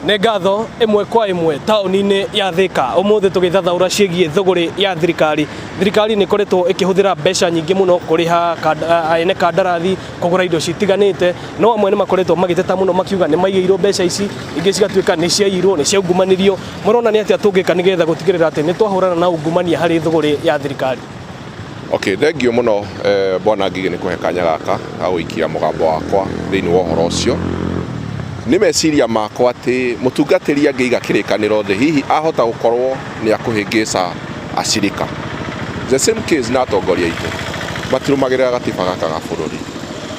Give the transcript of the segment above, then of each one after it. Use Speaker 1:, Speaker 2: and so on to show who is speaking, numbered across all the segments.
Speaker 1: Nĩ ngatho ĩmwe kwa ĩmwe taũni-inĩ ya Thĩka ũmũthĩ tũgĩthathaũra ciĩgiĩ thũgũrĩ ya thirikari. Thirikari nĩ ĩkoretwo ĩkĩhũthĩra mbeca nyingĩ mũno kũrĩha ene kandarathi kũgũra indo citiganĩte, no amwe nĩ makoretwo magĩteta mũno makiuga nĩ maigĩirwo mbeca ici, ingĩ cigatuĩka nĩ ciaiyirwo, nĩ ciaungumanirio. Mũrona nĩ atĩa tũngĩka nĩgetha gũtigĩrĩra atĩ nĩ twahũrana na ungumania harĩ thũgũrĩ ya thirikari?
Speaker 2: Okay, thengiũ mũno eh, bwana Ngigĩ nĩ kũhe kanya gaka ga gũikia mũgambo wakwa thĩinĩ wa ũhoro ũcio. Nĩ meciria makwa atĩ mũtungatĩri angĩiga kĩrĩkanĩro thĩ hihi ahota gũkorwo nĩ akũhĩngĩca acirika. The same case na atongoria aitũ matirũmagĩrĩra gatiba gaka ga bũrũri.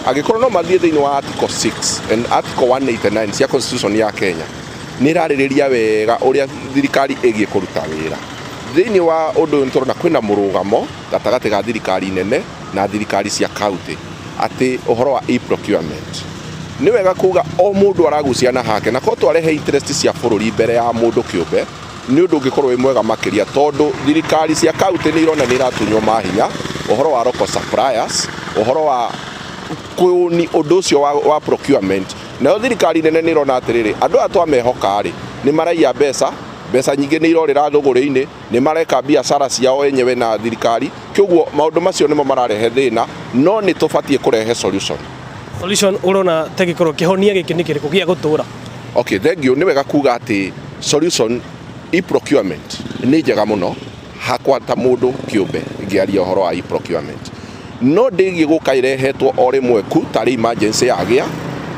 Speaker 2: Angĩkorwo no mathiĩ thĩinĩ wa article 6 and article 189 cia constitution ya Kenya nĩ ĩrarĩrĩria wega ũrĩa thirikari ĩgiĩ kũruta wĩra. Thĩinĩ wa ũndũ ũyũ nĩ tũrona kwĩna mũrũgamo gatagatĩ ga thirikari nene na thirikari cia kaunti atĩ ũhoro wa e-procurement. Nĩ wega kuga o mũndũ aragucia na hake na korwo twarehe interest cia bũrũri mbere ya mũndũ kĩũmbe nĩ ũndũ ũngĩkorwo wĩ mwega makĩria tondũ thirikari cia kaunti nĩ irona nĩ iratunywo mahinya ũhoro wa local suppliers, ũhoro wa kũni ũndũ ũcio wa, wa procurement. Nayo thirikari nene nĩ ĩrona atĩrĩrĩ, andũ aya twamehoka rĩ nĩ maraiya mbeca mbeca nyingĩ nĩ irorĩra thũgũrĩ-inĩ, nĩ mareka biacara ciao enyewe na thirikari, kĩoguo maũndũ macio nĩmo mararehe thĩna, no nĩ tũbatiĩ kũrehe solution.
Speaker 1: Solution ũrona ta gĩkorwo kĩhonia gĩkĩ nĩ kĩrĩkũ gĩa gũtũra?
Speaker 2: Okay, thank you. Nĩ wega kuga atĩ solution e-procurement nĩ njega mũno hakwa ta mũndũ kĩũmbe ngĩaria ũhoro wa e-procurement, no ndĩgiĩ gũka ĩrehetwo o rĩmwe ku tarĩ emergency yagĩa.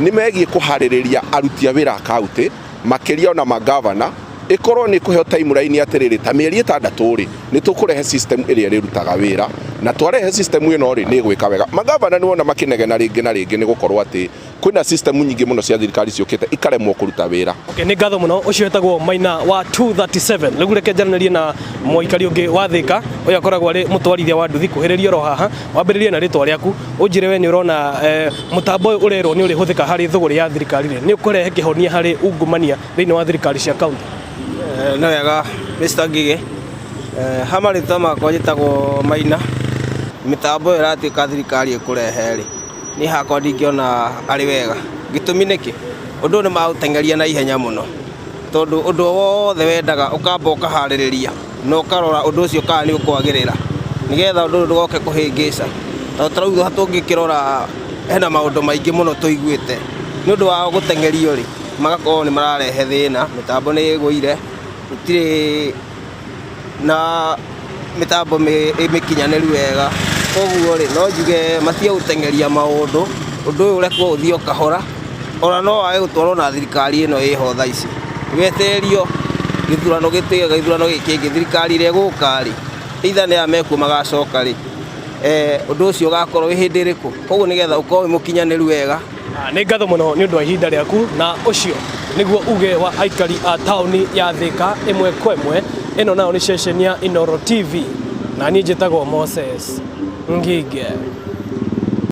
Speaker 2: Nĩ megiĩ kũharĩrĩria aruti a wĩra a kaunti makĩria ona magavana, ĩkorwo nĩ kũheo timeline atĩrĩrĩ, ta mĩeri 6 rĩ, nĩ tũkũrehe system ĩrĩa ĩrĩrutaga wĩra, na twarehe system ĩno rĩ, nĩ ĩgwĩka wega. Magavana nĩ wona makĩnegena rĩngĩ na rĩngĩ nĩ gũkorwo atĩ kwĩna system nyingĩ mũno cia thirikari ciũkĩte ikaremwo kũruta wĩra.
Speaker 1: Okay, nĩ ngatho mũno. Ũcio wetagwo Maina wa 237. Rĩu reke njaranĩrie na mũikari ũngĩ wa Thĩka, ũyũ akoragwo arĩ mũtwarithia wa nduthi. Kuhĩrĩria oro haha, wambĩrĩrie na rĩtwa rĩaku, ũnjĩre we nĩ ũrona mũtambo ũyũ ũrerwo nĩ ũrĩhũthĩka harĩ thũgũrĩ ya thirikari rĩ, nĩ ũkũrehe kĩhonia harĩ ungumania thĩinĩ wa thirikari cia kaunti?
Speaker 3: Nĩ wega, Mr. Ngigĩ. Ha marĩtwa makwa njĩtagwo Maina. Mĩtambo ĩyo ĩratuĩka thirikari ĩkũrehe rĩ, niĩ hakwa ndingĩona arĩ wega. Gĩtũmi nĩkĩ? Ũndũ ũyũ nĩ maũteng'eria na ihenya mũno, tondũ ũndũ o wothe wendaga ũkamba ũkaharĩrĩria na ũkarora ũndũ ũcio kana nĩ ũkwagĩrĩra, nĩgetha ũndũ ũyũ ndũgoke kũhĩngĩca. Tondũ ta rĩu tũngĩkĩrora hena maũndũ maingĩ mũno tũiguĩte nĩ ũndũ wa gũteng'erio rĩ, magakorwo nĩ mararehe thĩna, mĩtambo nĩ ĩgũire, gũtirĩ na mĩtambo mĩkinyanĩru wega. Koguo rĩ, no njuge matige gũteng'eria maũndũ, ũndũ ũyũ ũrekwo ũthiĩ o kahora, ona no wage gũtwarwo na thirikari ĩno ĩho thaa ici, wetererio gĩthurano gĩtuĩke gĩthurano gĩkĩ kĩngĩ, thirikari ĩrĩa ĩgũka rĩ, either nĩ aya mekuo magacoka rĩ, ũndũ ũcio ũgakorwo wĩ hĩndĩ ĩrĩkũ? Koguo nĩgetha ũkorwo wĩ mũkinyanĩru wega.
Speaker 1: Nĩ ngatho mũno nĩ ũndũ wa ihinda rĩaku, na ũcio nĩguo uge wa aikari a taũni ya Thĩka ĩmwe kwa ĩmwe. Ĩno nayo nĩ ceceni ya Inooro TV na niĩ njĩtagwo Moses Ngige.